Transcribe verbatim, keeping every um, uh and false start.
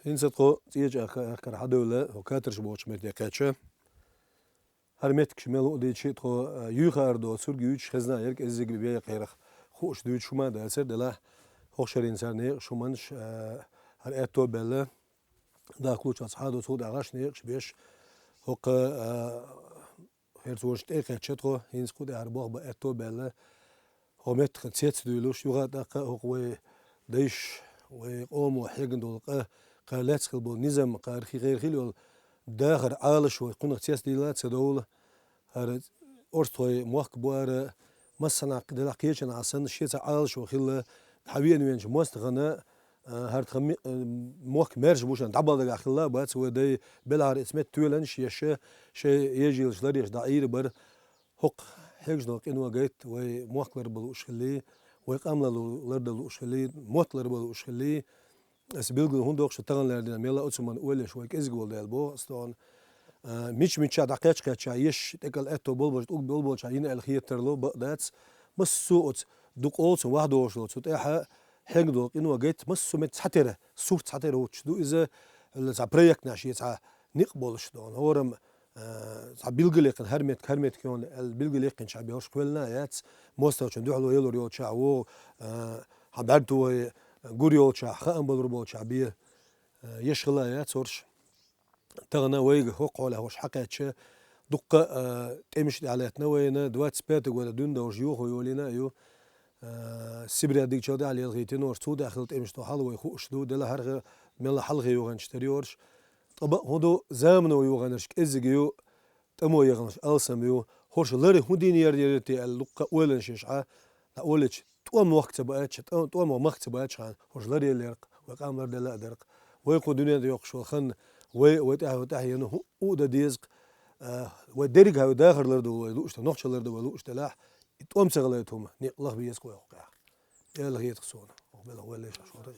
ХӀинца тхо цӀечӀа аьхка-, аьхкара хьадевлла, хӀо катарш боцу метте кхаьчча. ХӀара меттигаш мел луъдийча, тхо, а, юьйха ара доцург юьйцуш хезна ерг эззиг бекъерах хууш дуьйцуш хӀума дацар, делахь хӀокху шарийн цара некъаш хӀуманаш, а, хӀара аьтто а баьлла, дахкалучу хьадо цул тӀаьхьа гӀаш некъаш беш, хӀокху, а, хӀерцонаш тӀе а кхаьчча тхо, хӀинца кху тӀехьара болх бан аьтто а баьлла, хӀокху меттах цец а дуьйлуш, юха а тӀаккха а хӀокху вай дайша, вай къомо хьегна долу къа, кхара лаьцна хила болу низам, кхара хи-, хера хила йолу дахар Ӏалашо кхунах цец дийла а ца довла, хӀара орстхой мохк бу ара, массанхьа делахь кхечанхьа санна, шеца Ӏалашо хилла, хьан веана веанчу мостагӀана, а, хӀара тхан ми-, а, мохк маьрша бу шуна дӀабала дагахь хилла а бац, вай дай белхьара эца метта тоьланаш еш, шайн ежилаш ларъеш дӀаийра бара. ХӀокху хьегаш долу къино гайта вай мохк ларбала лууш хилли, вай къам лардан лууш хилли, мотт ларбала лууш хилли, аса билггал хӀун дохуш ду тахана лердина, мелла а оцу ман олеш вай кӀезиг волу дела боху аса тохана. А, мича-мича дӀакхаьчча-кхаьчча еш, тӀекӀал аьтто болболча, тӀуг болболча йина аьлла хетарло бакъ дац. Массо а оцу дукха олцун вахдохуш долу цу тӀехьа хьегна долу къино гайта, массо а метта цхьатера, сурт цхьатера хӀуттуш ду иза, цхьа проектна шен цхьа некъ болуш долу. ХӀорамма, а, цхьа билгалъяьккхина хӀара меттиг, хӀара меттиг йолу аьлла билгалъяьккхинчохь бехаш кхоьллина а яц, мостагӀчун дуьхьало ялур йолчохь вогӀу, а, хьан бӀаьрто вай гур йолчохь, хаам балур болчохь бен, а, еш хила а яц хӀорш. Тахана вайга хӀокху хьолехь хӀорш хьакхаьчча, дуккха а, а, тӀемаш тӀехь лаьттина вайна, двадцать пятый года дуьйна довш юхо йолийна а ю. А, Сибре дигчал тӀехь лелхийтина хӀорш, цул тӀехь хилла тӀемаш тхо хьалха вай хууш ду, делахь хӀара мелла хьалхе юханчу тера йорш. Ткъа бакъ хӀун ду, замано юханарш кӀеззиг ю, тӀамо яханарш алсам ю, хӀорш ларъян хӀун дийна яр-, яр те аьлла, дуккха ойланаш еш Ӏа, дӀа олича, тӀом мохк ца баьчча, тӀо-, тӀом мохк ца баьчча хьан, хӀорш ларъеллеркх, вай къам ларделла а даркх. Вай кху дуьнен тӀе йоккхуш вала хан, вай, вай тӀаьхьа, вай тӀаьхьа йина хӀу-, хӀу а дан дезакх, а, вай дерриг хьан вай дахар лардан вай лууш дан, нохчалла лардан вай лууш делахь, и тӀом ца гӀалайта хӀума, некъ лаха беза кху вай хӀокхехь. Аьлла хетах суна, хӀокху белхан вай лешахь шура.